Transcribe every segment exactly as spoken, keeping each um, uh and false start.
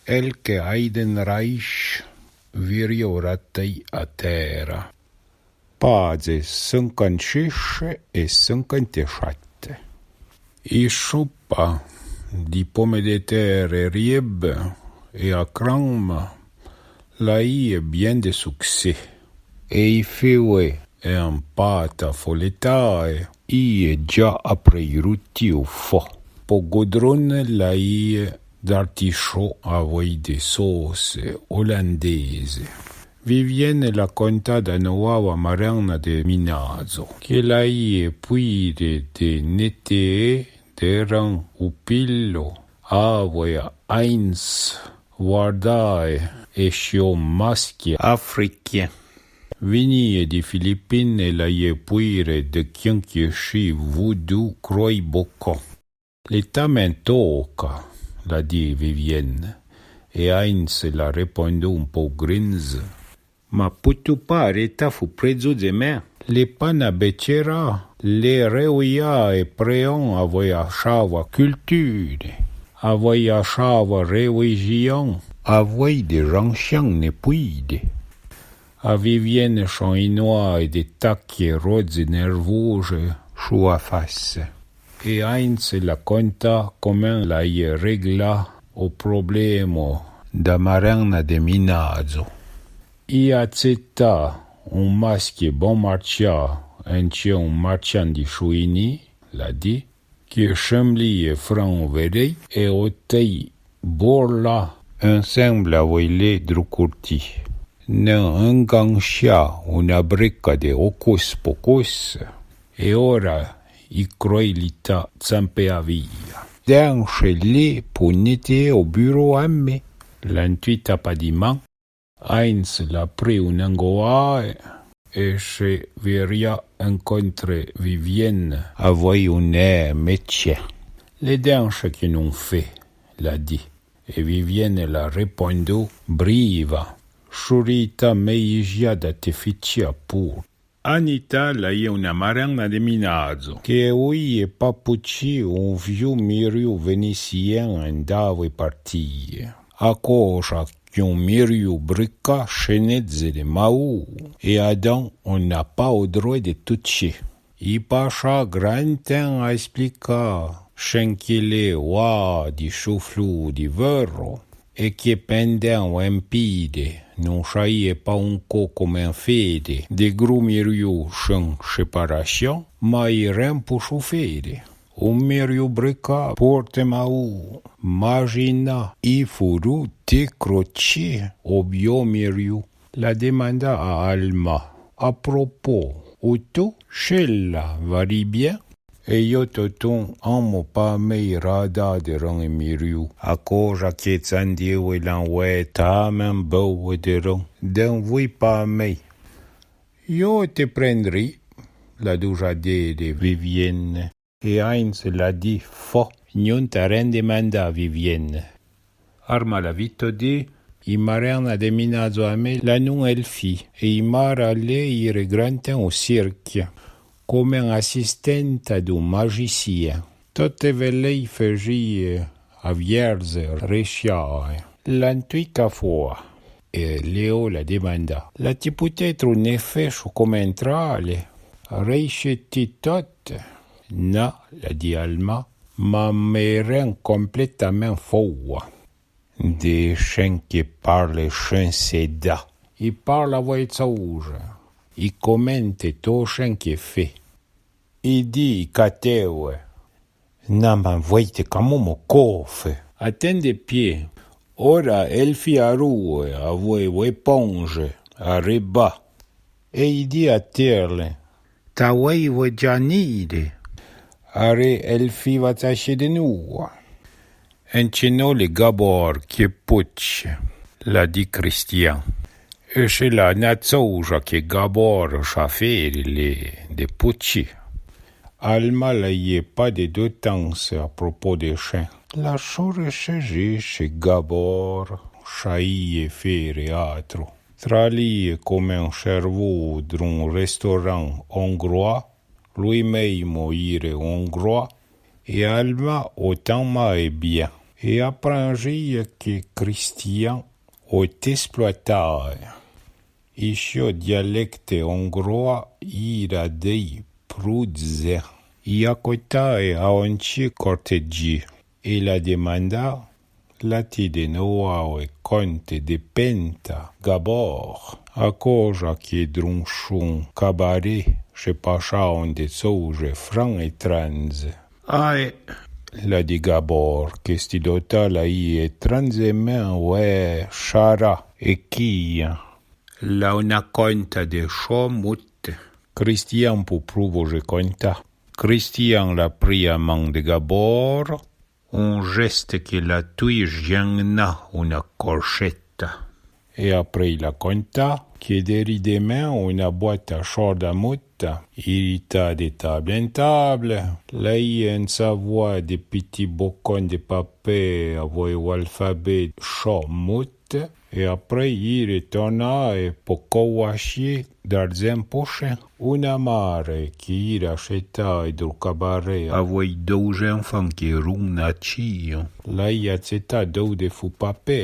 Elke Heidenreich viri o ratei a tèra. Paze cinquante-six e cinquante-sept. I choupa di pome de tèra e riebe e a cranma la ie bien de succès. E i feue e an pata foletae, ie già aprei ruti o fo. Po godrone la ie d'artichot avouei de sose olandeze. Vivienne la conta da noua a marenna de minazo, que la ie puire de netee de ran o pilo, avouei a Heinz, guardae e chio masque africain. Vinie di Philippines e la ie puire de quien que chi voudou croi bocon. L'è tamen toca, la di Vivienne, e Heinz la repondou un pou grinze. Ma poutou pa areta fou prezo de men. L'è pa na bechera, l'è reuia e preon avouei a chava culture, avouei a chava reuijion, avouei de ranchian ne puide. A Vivienne chon inoa e de taque roze nervoje chou a face. E Heinz la conta comen la ie regla o problemo da marenna de minazo. I aceta un masque bon marchà enche un marchand di chouini, la di, que chemblie fran verei e o tei borla ensemble avouei le drucurti. Nen enganchia una breca de ocus pocus, e ora i croi li ta tsampe a via. Denche le pou netee o bureau a me. L'an tuita pa di man. Heinz la pri un engoae e che veria encontre Vivienne avouei un air mechè. L'è denche que non fe, la di, e Vivienne la repondou briva. Chourita mei ijia da te fichia pur. Anita la ie una marenna de minazo, que ouie pa pouchi un viou miriou venisien endave partie. A coja qu'un miriou brica cheneze de maou, e adan on n'a pa o droit de touche. I pacha gran ten a explica chen que l'è oa di chouflou di verro. E que penden o empire non chaie pa un co comen fere de gru miriou chen separachon, ma i ren pou choufere. Un miriou brica porte maou, majina i fourou te croche o biou miriou. La demanda a Alma. A propos, o tou, chela vari bien? E io totun amo pa mei rada de ran e miriou. A coja que tsandie e l'an oe tamen bou e de ran. Den vui pa mei. Io te prendri, la douja de de Vivienne. E Heinz la di fo. Niun ta ren demanda Vivienne. Arma la vito di, i marenna de minazo a me la nun Elfi, e i mara le ire gran ten o cirque, comen assistenta d'un magicien. Tote velei fejie a vierze rechiae. L'an tuita foa. E Leo la demanda. La ti put etre un effet chou comentrale? Reiche ti tot? Na, la di Alma, ma me ren completamen foua. De chen que parle chen se da. I parla avouei tsouja. I comente to chen que fe. I di i cateue. Na ma vouite camo mo cofe. Atende pie. Ora Elfi arue avouei o eponge a reba. E i di a terle. T'avouei vo gianire. Are Elfi va tache de noua. Encenole Gabor que puche, la di Christian. E chela na tsouja que Gabor cha fere le de puche. Alma la ie pa de doutance a propos de chen. La chore cheje che Gabor cha ie fere atro. Tra li e comen chervou drun restaurant hongrois, lui mei mo ire hongrois, e Alma o tan ma e bien. é aprindjèi que Christian o t'exploatae. Ixo dialecte hongroa ira dèi prudze. I acotae a on tsi cortedji é l'a demanda: L'a-ti de noaoue conte de penta, Gabor? A coja que dron chon cabaret se pachaon de tsouje fran étrandze. Ae, l'a di Gabor, que sti dota la i étrandzemen ouè chara é quia. L'a ona conta de chon mut. Christian po prouvo je conta. Christian l'a pri a man de Gabor, on geste que l'a tui jengna ona corcheta. É aprèi l'a conta que deri demen ona boata chor da mut iri ta de table en table, la i ensavoa de piti bocon de papé avoué o alfabet chon mut, é aprèi ire tornae po coachié d'arzen pochen. Ona mare que ire achetae dro cabaret avoué dou enfan que ron nachion, la i acheta dou de fou papé,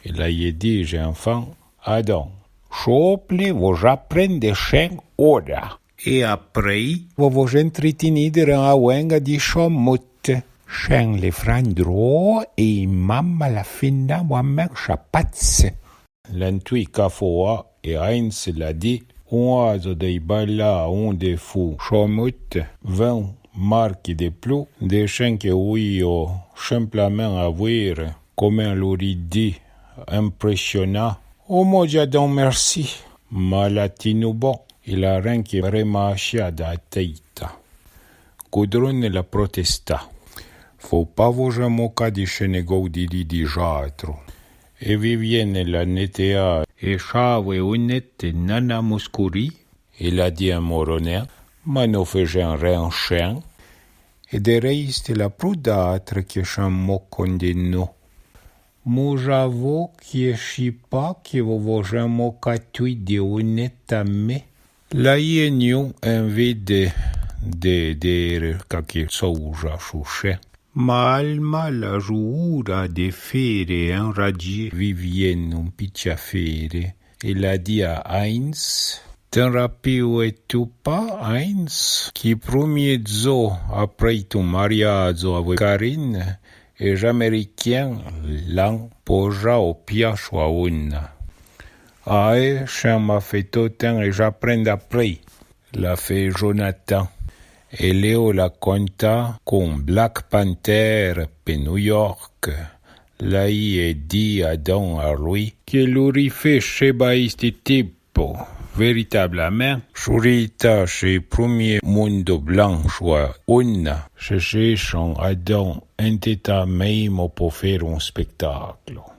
é la i di je enfan: Adon, chople vo j'aprende chen ora. É aprèi vo vo j'entretini dren a ouenga di chon mut. Chen le fran dro é i mama la fina ouamen chapatse. L'an tui cafoa é Heinz l'a di: On azo dèi bala on de fou chon mut, ven marque de plu de chen que ouio chemplamen avouire, comen lo ri di, impressiona. O mo dja don merci, ma l'a tinu bon, é l'a ren que remachia da teita. Gudrun l'a protesta: Fo pa vo j'enmoca de chen negou di ri di j'atro. É Vivienne l'a netea é chavo é onet é nana moscori, é l'a di en moronen: Ma no fejen ren chen, é de reiste l'a pru d'atre que ch'enmocon de no. Mo j'avo que chi pa que vo vo j'enmoca tui de onetame. La i eniu envie de, de dere caque tsouja chou chen. Ma alma l'a joura de fere enradjé Vivienne on pitcha fere, é l'a di a Heinz: T'en rapiue-tu pa, Heinz, que i prumié dzo aprèi ton mariadzo avoué Karine, é j'Ameriquin l'an poja o pia chou a ona? Ae, chen m'a fe toten é j'aprende aprèi, l'a fe Jonathan. É Léo l'a conta con Black Panther pe New York, la i é di adon a lui: Que lo ri fe cheba iste tipo, veritablamen, chou ri ta che prumié mondo blan chou a ona, che che chon adon enteta meimo po fere on spectaclo.